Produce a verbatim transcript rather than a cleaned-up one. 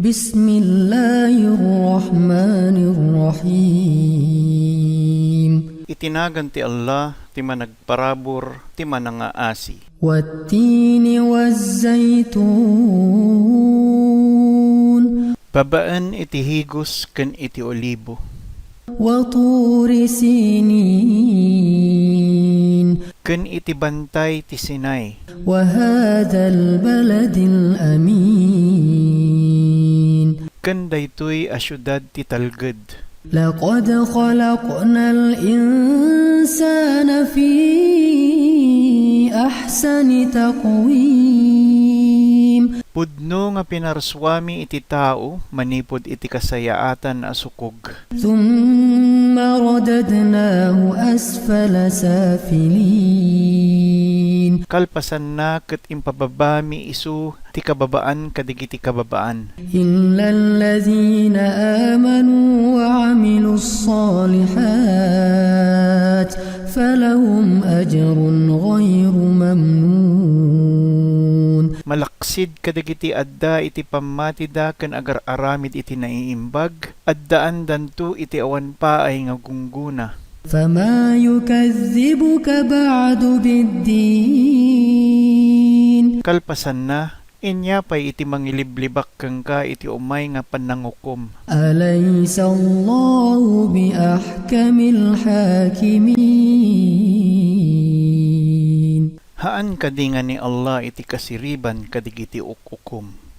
بسم الله الرحمن الرحيم. Iti nagan ti Allah, ti Managparabur, ti Manangaasi. والتين والزيتون. Babaen iti higos ken iti olibo. وطور سينين. Ken iti bantay ti Sinai. وهذا البلد الأمين. Ken daytoy a siudad ti talged. لقد خلقنا الإنسان في أحسن تقويم. Pudno nga pinarsuami iti tao manipud iti kasayaatan a sukog. ثم رددناه أسفل سافلين. Kalpasanna ket impababami isu ti kababaan kadagiti kababaan. إلا الذين آمنوا وعملوا الصالحات فلهم أجر غير ممنون. Malaksid kadagiti adda iti pammatida ken agar-aramid iti naiimbag, addaandanto iti awan paay nga gunggona. فما يكذبك بعد بالدين. Kalpasanna, ania pay iti mangiliblibak kenka iti umay nga pannangukom? أليس الله بأحكم الحاكمين. Haan kadi nga ni Allah iti kasiriban kadagiti uk-ukom?